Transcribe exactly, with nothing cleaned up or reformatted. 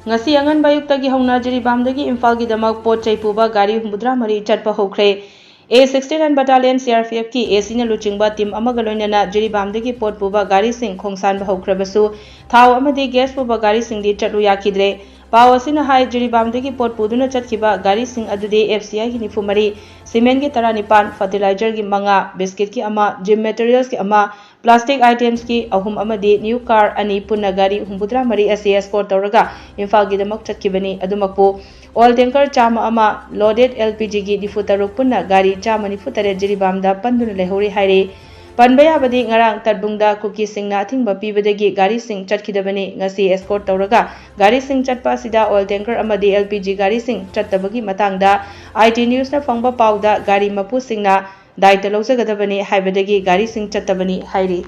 ꯉꯁꯤ ꯑꯉꯟꯕ ꯑꯌꯨꯛꯇꯒꯤ ꯍꯧꯅ ꯖꯤꯔꯤꯕꯥꯝꯗꯒꯤ ꯏꯝꯐꯥꯜꯒꯤꯗꯃꯛ ꯄꯣꯠ ꯆꯩ ꯄꯨꯕ ꯒꯥꯔꯤ ꯍꯨꯝꯐꯨꯇꯔꯥ ꯃꯔꯤ ꯆꯠꯄ ꯍꯧꯈ꯭ꯔꯦ꯫ ꯑꯦ sixty nine Battalion C R P F ꯀꯤ A C ꯅ ꯂꯨꯆꯤꯡꯕ team ꯑꯃꯒ ꯂꯣꯏꯅꯅ ꯖꯤꯔꯤꯕꯥꯝꯗꯒꯤ ꯄꯣꯠ ꯄꯨꯕ ꯒꯥꯔꯤꯁꯤꯡ ꯈꯣꯡꯁꯥꯟꯕ ꯍꯧꯈ꯭ꯔꯕꯁꯨ, ꯊꯥꯎ ꯑꯃꯗꯤ gas ꯄꯨꯕ ꯒꯥꯔꯤꯁꯤꯡꯗꯤ ꯆꯠꯂꯨ ꯌꯥꯈꯤꯗ꯭ꯔꯦ꯫ ꯄꯥꯎ ꯑꯁꯤꯅ ꯍꯥꯏ, ꯖꯤꯔꯤꯕꯥꯝꯗꯒꯤ ꯄꯣꯠ ꯄꯨꯗꯨꯅ ꯆꯠꯈꯤꯕ ꯒꯥꯔꯤꯁꯤꯡ ꯑꯗꯨꯗꯤ F C I ꯒꯤ ꯅꯤꯐꯨ ꯃꯔꯤ, cement ꯀꯤ ꯇꯔꯥꯅꯤꯄꯥꯟ, fertilizer ꯒꯤ ꯃꯉꯥ, biscuit ꯀꯤ ꯑꯃ, gym materials ꯀꯤ ꯑꯃ, plastic items ꯀꯤ ꯑꯍꯨꯝ ꯑꯃꯗꯤ new car ꯑꯅꯤ, ꯄꯨꯟꯅ ꯒꯥꯔꯤ ꯍꯨꯝꯐꯨꯇꯔꯥ ꯃꯔꯤ ꯑꯁꯤ escort ꯇꯧꯔꯒ ꯏꯝꯐꯥꯜꯒꯤꯗꯃꯛ ꯆꯠꯈꯤꯕꯅꯤ꯫ ꯑꯗꯨꯃꯛꯄꯨ, oil tanker ꯆꯥꯝꯃ ꯑꯃ, loaded L P G ꯒꯤ ꯅꯤꯐꯨ ꯇꯔꯨꯛ, ꯄꯨꯟꯅ ꯒꯥꯔꯤ ꯆꯥꯝꯃ ꯅꯤꯐꯨ ꯇꯔꯦꯠ ꯖꯤꯔꯤꯕꯥꯝꯗ ꯄꯟꯗꯨꯅ ꯂꯩꯍꯧꯔꯤ ꯍꯥꯏꯔꯤ꯫ ꯄꯟꯕ ꯌꯥꯕꯗꯤ, ꯉꯔꯥꯡ ꯇꯠꯕꯨꯡꯗ ꯀꯨꯀꯤꯁꯤꯡꯅ ꯑꯊꯤꯡꯕ ꯄꯤꯕꯗꯒꯤ ꯒꯥꯔꯤꯁꯤꯡ ꯆꯠꯈꯤꯗꯕꯅꯤ꯫ ꯉꯁꯤ escort ꯇꯧꯔꯒ ꯒꯥꯔꯤꯁꯤꯡ ꯆꯠꯄ ꯑꯁꯤꯗ oil tanker ꯑꯃꯗꯤ L P G ꯒꯥꯔꯤꯁꯤꯡ ꯆꯠꯇꯕꯒꯤ ꯃꯇꯥꯡꯗ I T news ꯅ ꯐꯪꯕ ꯄꯥꯎꯗ ꯒꯥꯔꯤ ꯃꯄꯨꯁꯤꯡꯅ ꯗꯥꯏꯇ ꯂꯧꯖꯒꯗꯕꯅꯤ ꯍꯥꯏꯕꯗꯒꯤ ꯒꯥꯔꯤꯁꯤꯡ ꯆꯠꯇꯕꯅꯤ ꯍꯥꯏꯔꯤ꯫